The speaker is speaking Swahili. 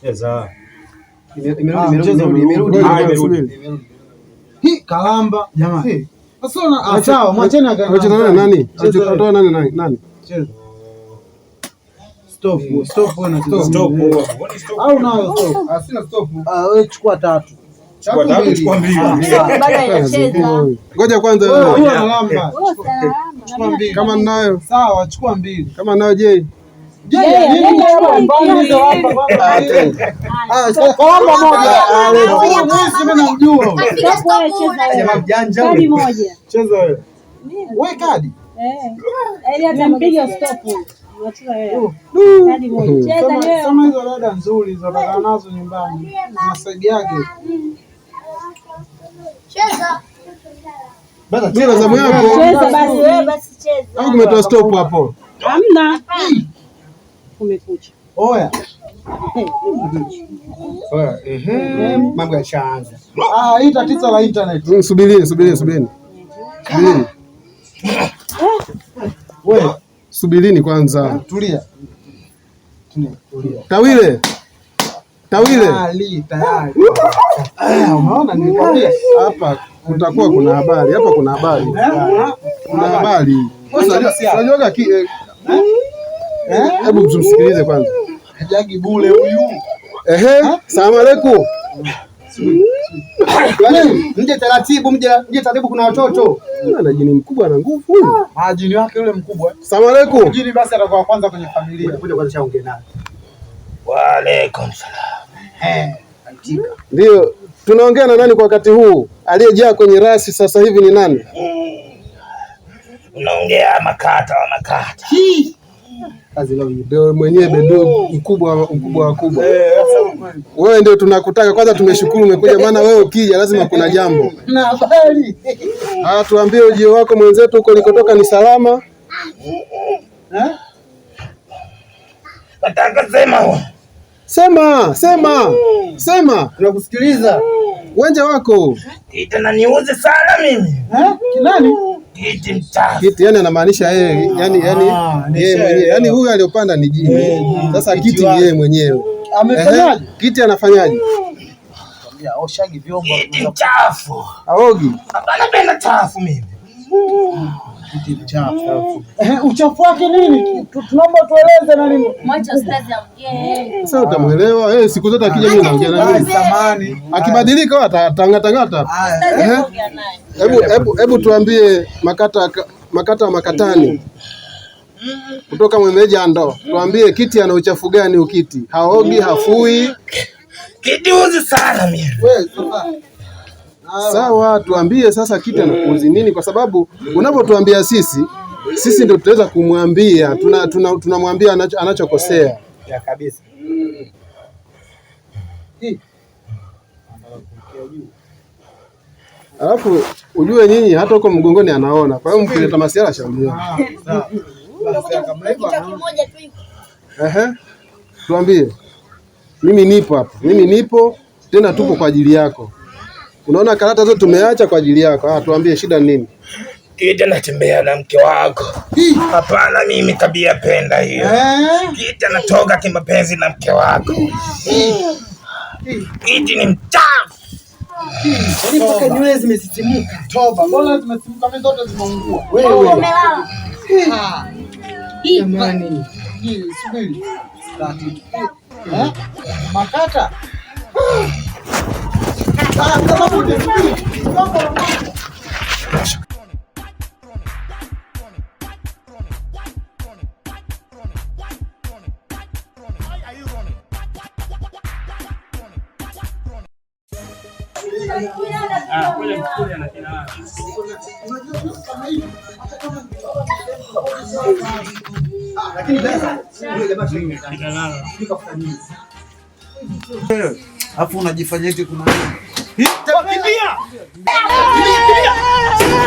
Cheza. Imerudi, imerudi, imerudi. Hii kalamba jamani. Sasa sawa, mwacheni akae. Anacheza nani? Anacheza nani nani? Nani? Cheza. Stop, stop wewe unacheza. Stop. Au nayo stop. Ah, sina stop. Ah, wewe chukua tatu. Chukua tatu, chukua mbili. Bado hajacheza. Ngoja kwanza Wewe wewe. unalamba. Wewe usalama. Chukua mbili. Kama ninayo, Sawa, chukua mbili. kama ninayo je? Je, nini chukua mbili hizo hapa kwanza. Ah, kalamba moja. Huyu mwisi mimi namjua. Stop wewe, cheza wewe. Jamaa mjanja Kadi huyu. moja. Cheza wewe. Wewe kadi. Eh. Eli atampiga stop. Unacheza wewe. Kadi moja. Cheza Sema wewe. sema hizo dada nzuri hizo dada nazo nyumbani. Zinasaidiaje? Cheza. Bila zamu yako. Cheza basi. Wewe basi cheza. Au kumetoa stop hapo. Hamna. Kumekucha. Oya. Ehe, mambo yashaanza. Ah, hii tatizo la internet. Subirini, subirini, subirini. Subirini. Wewe Subirini kwanza. tulia. Tulia, tulia. Tawile. Tawile. Tayari, tayari. Ah, unaona nilikwambia. Hapa kutakuwa kuna habari. Hapa kuna habari. Kuna habari. Sasa unajuaga ki hebu tumsikilize kwanza. Hajagi bure huyu. Ehe, salamu alaikum. Mje taratibu, mje mje taratibu, kuna watoto. Ana jini mkubwa na nguvu huyu. Ah, jini wake yule mkubwa. Salamu alaikum. Jini basi atakuwa kwanza kwenye familia. Kuja kwanza shaongee naye. Wa alaikum salam. Eh, aitika. Ndio, tunaongea na nani kwa wakati huu? Aliyejaa kwenye rasi sasa hivi ni nani? Unaongea makata wa makata. Kazi leo hii. Ndio mwenyewe bedo mkubwa mkubwa wakubwa. Eh, sasa kweli. Wewe ndio tunakutaka kwanza, tumeshukuru umekuja, maana wewe ukija lazima kuna jambo. Na habari. Ah, tuambie ujio wako mwenzetu huko ulikotoka ni salama? Eh? Nataka sema Sema, sema, sema, Tunakusikiliza. uwanja wako. Kiti naniuzi sana mimi. Eh? Kinani? Kiti mchafu. Kiti yani anamaanisha yeye, yani yani Ah, yeye mwenyewe. Yani huyu aliyopanda ni jini. Sasa Kiti kiti ni wake. yeye mwenyewe. Amefanyaje? Ehe, Kiti anafanyaje? Oshagi vyombo. Kiti mchafu. Aogi. Hapana, penda chafu mimi. Kiti mchafu. Eh, uchafu wake nini? Tunaomba tueleze nani. Mwacha ustazi aongee. Sasa utamuelewa. Eh, siku zote akija mimi naongea na mimi. Samani. Akibadilika wewe atangatangata. Ustazi Ehe. aongea naye. Hebu hebu hebu tuambie makata makata makatani kutoka Mwemeja ndo tuambie kiti ana uchafu gani? Ukiti haogi hafui. Kiti uzi sana mimi. Wewe sasa. Sawa, tuambie sasa kiti anakuuzi nini, kwa sababu unapotuambia sisi, sisi ndio tutaweza kumwambia, tunamwambia anachokosea. Ya kabisa. Hii. Alafu ujue nyinyi hata huko mgongoni anaona, kwa hiyo mkileta masiara shauri. Ah, sawa. Basi akamleva. Kichwa kimoja tu iko. Ehe, tuambie. Mimi nipo hapa, mimi nipo tena, tupo kwa ajili yako. Unaona karata zote tumeacha kwa ajili yako. Ah, tuambie shida ni nini? Kiti anatembea na mke wako. Hapana, mimi tabia penda hiyo. Eh? Kiti anatoka kimapenzi na mke wako. Kiti ni mchafu. Yaani mpaka nywele zimesisimuka. Toba, mbona zimesimuka? Mimi zote zimeungua. Wewe umelala. Jamani. Hii, subiri. Taratibu. Eh? Makata. Ah, mtamabuti, subiri. Alafu unajifanya eti kuna Kimbia! Kimbia! Kimbia!